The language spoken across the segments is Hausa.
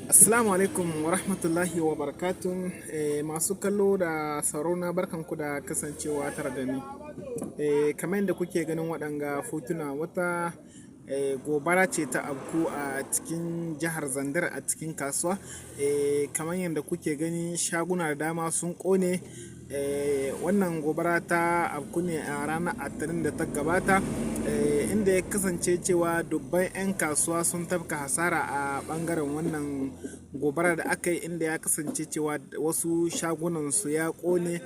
Assalamu alaikum wa rahmatullahi wa barakatun. Masu kallo da sauraro, barkanku da kasancewa tare da ni. Kamar yadda kuke ganin waɗanga fotuna, wata gobara ce ta afku a cikin jihar Zandar a cikin kasuwa. Kamar yadda kuke gani, shaguna da dama sun ƙone. Wannan gobara ta afku ne a ranar Attanin da ta gabata, inda ya kasance cewa dubban 'yan kasuwa sun tafka hasara a ɓangaren wannan gobara da aka yi, inda ya kasance cewa wasu shagunan su ya ƙone,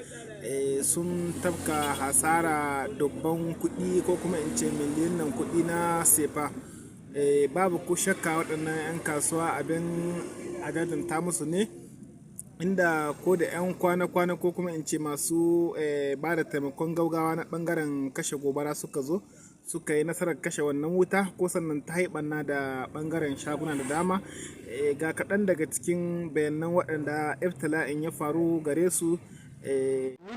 sun tafka hasara dubban kuɗi, ko kuma in ce miliyan kuɗi na sefa. Babu ko shakka waɗannan 'yan kasuwa abin a jajanta musu ne, inda ko da 'yan kwana-kwana, ko kuma in ce masu ba da taimakon gaugawa na ɓangaren kashe gobara suka zo suka yi nasarar kashe wannan wuta, ko sannan ta yi ɓanna da ɓangaren shaguna da dama. Ga kaɗan daga cikin bayanan waɗanda iftila'in ya faru gare su.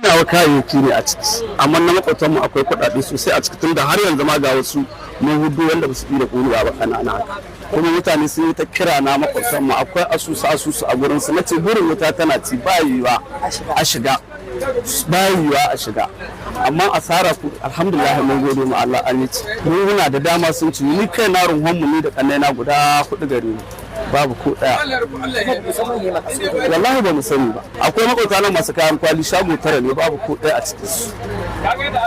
Nawa kayayyaki ne a ciki, amma na makwabtanmu akwai kuɗaɗe sosai a ciki, tunda har yanzu ma ga wasu mun hudu wanda ba su iya ƙonewa ba, ƙanana haka. Kuma mutane sun yi ta kira na, makwabtanmu akwai asusu asusu a gurin su. Na ce gurin wuta tana ci, ba yiwuwa a shiga, ba yiwuwa a shiga. Amma asara ku, alhamdulillah, mun gode mu Allah, an yi ci. Mun muna da dama sun ci. Ni kai na runhon mu, ni da kannai guda hudu gare ni, babu ko daya wallahi, ba mu sani ba. Akwai makwabta nan masu kayan kwali, shago tara ne, babu ko daya a cikin su,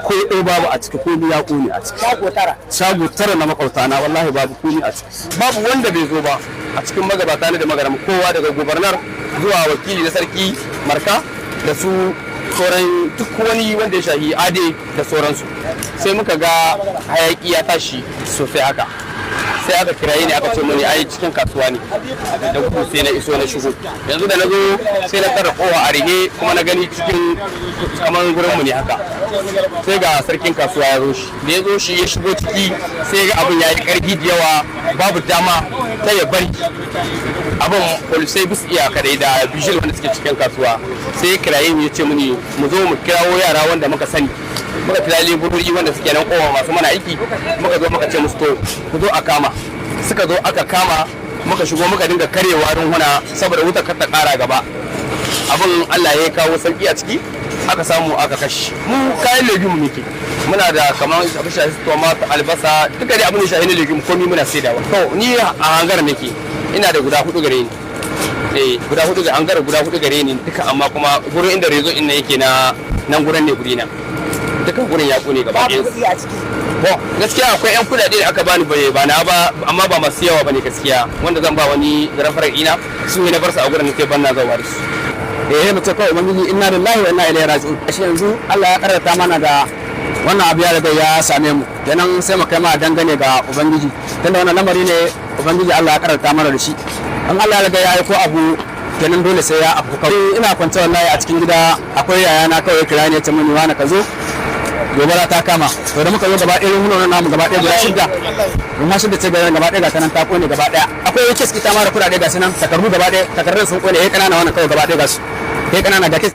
ko ɗaya babu a ciki, komai ya kone a ciki. Shago tara? Shago tara na makwabta na, wallahi babu komai a ciki. Babu wanda bai zo ba a cikin magabata ne da magaram, kowa daga gouverneur zuwa wakili na sarki Marka da su sauran duk wani wanda ya shahi ade da sauransu. Sai muka ga hayaki ya tashi sosai haka, sai aka kiraye ni, aka ce mani ai cikin kasuwa ne. Da gudu sai na iso na shigo. Yanzu da na zo sai na tara kowa a rige, kuma na gani cikin kamar gurin mu ne haka. Sai ga sarkin kasuwa ya zo shi. Da ya zo shi ya shigo ciki, sai ga abin ya yi karfi da yawa, babu dama ta ya bari abin, polisai bisu iya kadai da vigile wanda suke cikin kasuwa. Sai ya kiraye mu, ya ce muni mu zo mu kirawo yara wanda muka sani. Muka kira leburori wanda suke nan kowa masu mana aiki. Muka zo muka ce musu, "To, ku zo a kama." Suka zo aka kama, muka shigo muka dinga karewa runhuna saboda wuta kar ta kara gaba. Abin Allah ya kawo sauki a ciki, aka samu aka kashe. Mu kayan legume muke, muna da kamar abin shafi tomato, albasa, duka dai abin da shafi na legume, komai muna saidawa. To, ni a hangar nake, ina da guda hudu gare ni, guda hudu ga hangar, guda hudu gare ni duka. Amma kuma gurin inda réseau inda yake na nan gurin ne guri na, duka gurin ya kone gaba Babu ɗaya. kuɗi a ciki? Bon, gaskiya akwai yan kudade da aka bani, bai ba na ba, amma ba masu yawa bane gaskiya, wanda zan ba wani garafar ina su ne na bar su a gurin sai ban na zawa da su. Mu ce kawai ubangiji, inna lillahi wa inna ilaihi raji'un. Shi yanzu Allah ya karanta mana da wannan abu ya riga ya same mu kenan, sai mu kai ma dangane ga ubangiji, tunda wannan lamari ne ubangiji Allah ya karanta mana da shi. In Allah ya riga ya aiko abu kenan, dole sai ya abu. Kawai ina kwance wallahi a cikin gida, akwai yayana kawai kira ne, ya ce mini, "Wani, ka zo, gobara ta kama." To, da muka zo, gaba ɗaya runhunan namu gaba ɗaya guda shidda, rumma shidda ce gaba ɗaya, ga ta nan ta kone gaba ɗaya. Akwai caisse ita ma da kuɗaɗe, ga su nan takardu gaba ɗaya, takardun sun kone, kanana wannan kawai gaba ɗaya ga su, kanana ga caisse.